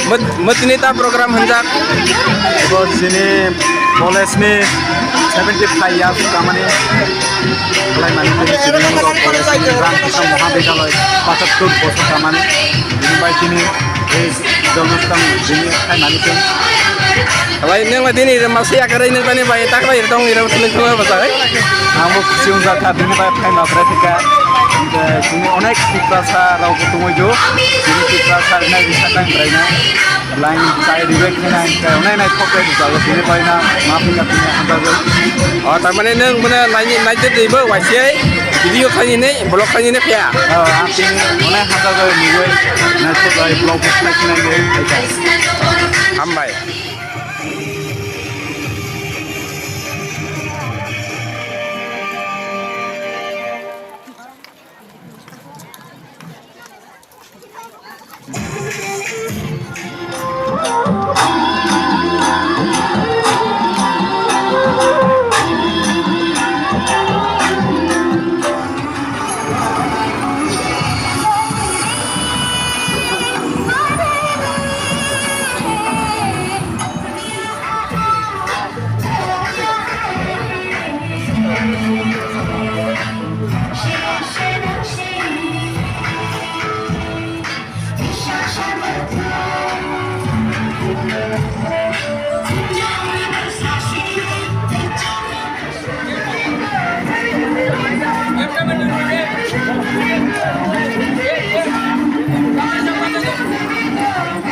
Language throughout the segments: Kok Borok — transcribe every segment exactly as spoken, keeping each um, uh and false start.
Mut-, mutini ta program hanjak. Bo chini college ni seventy five years kamani khlai mani tini chini college ni Ramkrishna Mahavidyalaya pachhattur bosor kamani. Bini bai tini ei jonosthan bini khai mani tong. Bai nang ma dini ma se akare nang tani bai tak bai tong ira tong tong ba sai. Ang bo khisi ungjak kha bini bai khai ma brai thika. Chini onek Tiprasa rok bo tongwi jo. Chini Tiprasa nai risa tang brai na. Line chai ribai khe nai, khe onai nai thok bai rwjago, bini bai na ma phi ya phi ya hamjago. O, tar mane nwng bono nai, nai de dei bo, waisai video khaini nei, vlog khaini nei phiya. O, ang tini onai hamjago, nugui nai thok bai vlog khaini nei, hambai.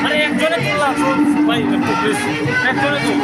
আরে একজনে তুললাম, ভাই, একটু প্লিজ, একজনে তুল।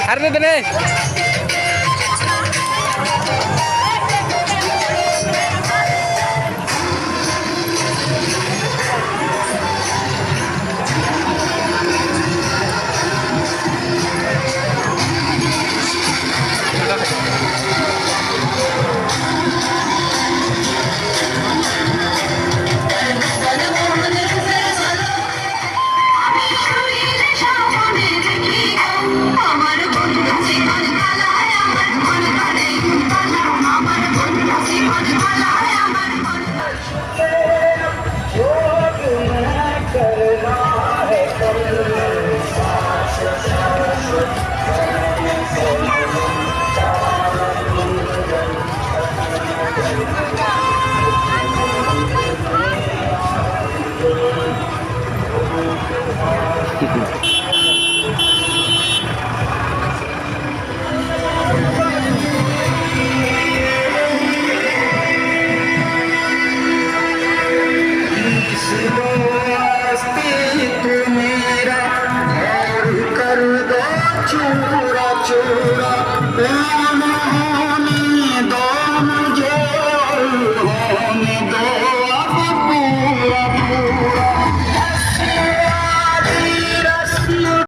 Arre dene.